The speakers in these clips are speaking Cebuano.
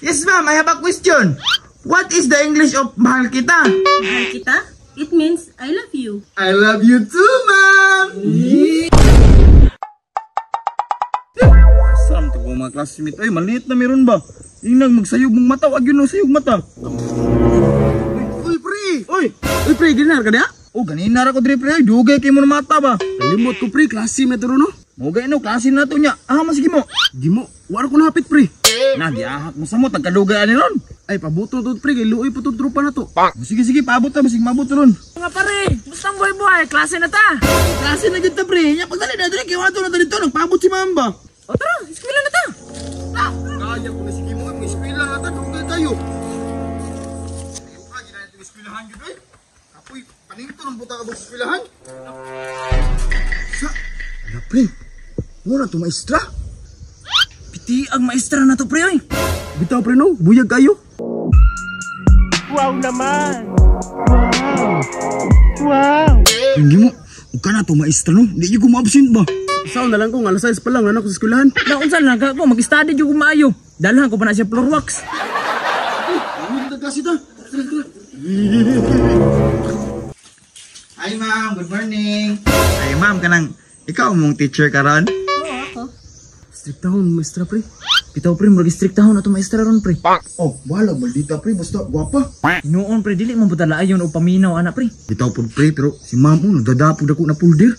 Yes, ma'am, I have a question. What is the English of "mahal kita"? Mahal kita? It means "I love you." I love you too, ma'am. Sam to ko mga classmate. Ay, maliit na meron ba? Inang magsayog mong mata, wag yun ang sayog mata. Uy, pre! Uy! Uy pre, dinar ka diha? Oh, ganina ra ko diri, pre. Ay, dugay kay mo na mata ba? Kalimot ko pre, klase na to no. Mo no, klase na to niya. Ah, masige mo. Di mo, wala ko nahapit pre. Na, giahak mo sa mo, tagkadugay ani ron. Ay, pabuto to pre, kay luoy pa to tropa na to. Sige, sige, paabot ta, basig maabot ron. Mga pare, basta ang buhay-buhay, klase na ta. Klase na gyud ta, pre. Nya pagdali na diri kay wato na dito, nagpaabot si ma'am ba. O tara, eskwela na ta. Kaya ko na sige mo, may eskwela na ta, dugay kayo. Ayuha, gina natin eskwelahan gyud oy. Kapoy, paninto ng buta ka sa eskwelahan. Sa, ala pre, mura to maestra. Piti ang maestra na to, pre, oy. Bitaw pre no, buyag kayo. Wow naman! Wow! Wow! Hindi mo, ug ka na to maestra no, di gyud ko ma-absent ba. Sao na lang ko, nga alas 6 pa lang, anak ko sa eskwelahan. Na unsa lang ka ko mag-study jud ko maayo. Dalhan ko pa na siya floor wax. Ano ta ta? Tara, tara. Hi ma'am, good morning. Ay ma'am, kanang ikaw mong teacher karon? Oo, ako. Strict tahon, maestra pre. Bitaw pre, murag strict tahon ato maestra ron, pre. Oh, wala maldita pre, basta gwapa. Noon pre, dili man pud ayon og paminaw ana, pre. Bitaw pud pre, pero si ma'am oh, nagdadapog dako na folder.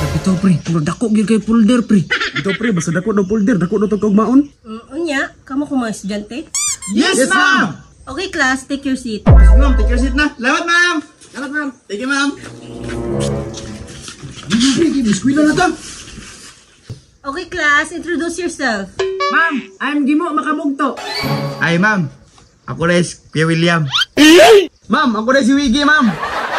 Bitaw pre, murag dako gyud kay folder, pre. Bitaw pre, basta dako daw folder, dako daw tag kaugmaon. Unya, kamo ko mga estudyante. Yes, ma'am! Okay class, take your seat. Sige, ma'am, take your seat na. Salamat, ma'am! Salamat, ma'am. Thank you, ma'am. Ano pre, eskwela na ta. Okay class, introduce yourself. Ma'am, I'm Gimo Makabugto. Ay, ma'am. Ako rin si Kuya William. Ma'am, ako rin si Wiggy, ma'am.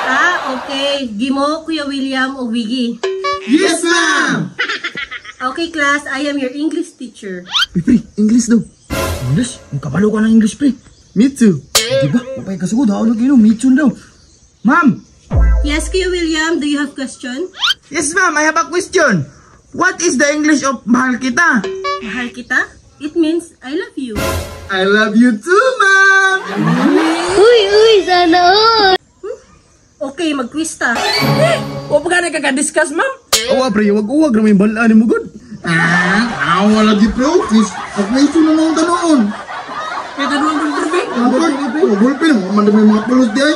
Ah, okay. Gimo, Kuya William o Wiggy. Yes, ma'am! Okay class, I am your English teacher. Uy, pre, English daw. English? Ang kabalo ka ng English, pre. Me too. Di ba? Mapay kasugod, ha? Ano kayo? Me too daw. Ma'am! Yes, Kuya William, do you have question? Yes, ma'am. I have a question. What is the English of "mahal kita"? Mahal kita? It means "I love you." I love you too, ma'am! Uy, uy, sana all! Okay, mag-quiz ta. O pa gani ka ka-discuss, ma'am? Awa pre, wag uwag ra may balaan mo gud. Ah, wala di pre. Quiz. Pag-question na nung tanoon. Kaya taduang pud pre. Oh, gulpin. Man may mga pulos di ay.